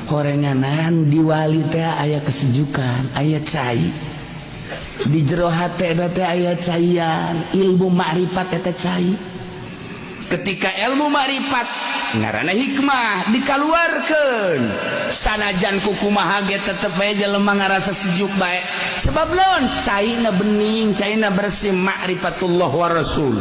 Horenganan di wali teh aya kesejukan, aya cai di jero hate teh, aya caian ilmu makrifat. Eta cai, ketika ilmu makrifat ngaranna hikmah dikaluarkeun, sanajan kukumaha ge tetep bae jelema ngarasa sejuk bae. Sebab lawan caina bening, caina bersih, makrifatullah wa rasul.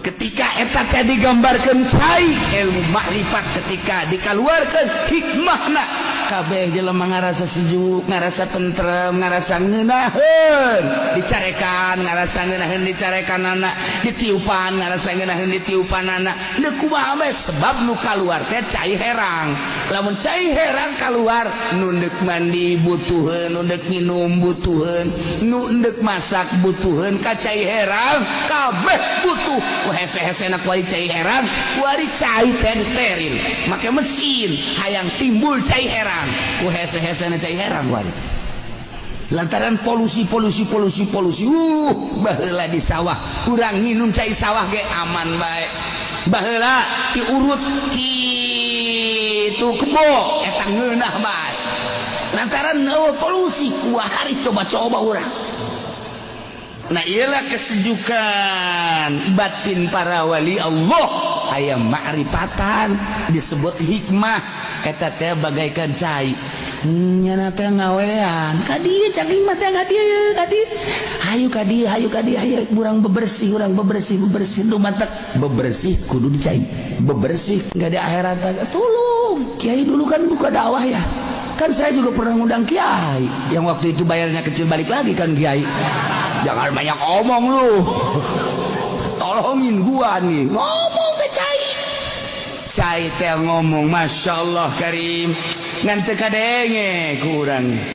Ketika eta teh digambarkeun cai ilmu makrifat, ketika dikaluarkeun hikmahna, kabeh jelema ngarasa sejuk, ngarasa tentrem, ngarasa ngeunaheun dicarekan, ngarasa ngeunaheun dicarekan anak, ditiupan ngarasa ngeunaheun ditiupan anak. Deuk kumaha bae, sebab nu kaluar teh cai herang. Lamun cai herang kaluar, nu deuk mandi butuheun, nu deuk minum butuheun, nu deuk masak butuheun ka cai herang, kabeh butuh. Hese-hese na kuari cai herang, kuari cai teh steril make mesin, hayang timbul cai herang ku hese-hese na cai herang kuari, lantaran polusi, polusi, polusi, polusi. Baheula di sawah kurang nginum cai sawah ge aman bae. Baheula ti urut kitu kebo eta ngeunah bae, lantaran euweuh polusi. Kuari coba-coba urang. Nah, iyalah kesejukan batin para wali Allah, aya ma'rifatan disebut hikmah. Eta teh bagaikan cai. Nyana teh ngawean ka dieu, cangking mah teh ka dieu, ka dieu, hayu ka dieu, hayu ka dieu, hayu urang bebersih, urang bebersih, bebersih. Nu matak bebersih kudu dicai bebersih. Nggak di akhirat tolong kiai. Dulu kan buka dakwah ya kan, saya juga pernah ngundang kiai yang waktu itu bayarnya kecil, balik lagi kan. Kiai, jangan banyak omong lu, tolongin gua nih. Ngomong ke cai, cai teh ngomong, "Masya Allah Karim," ngan teu kadenge kurang.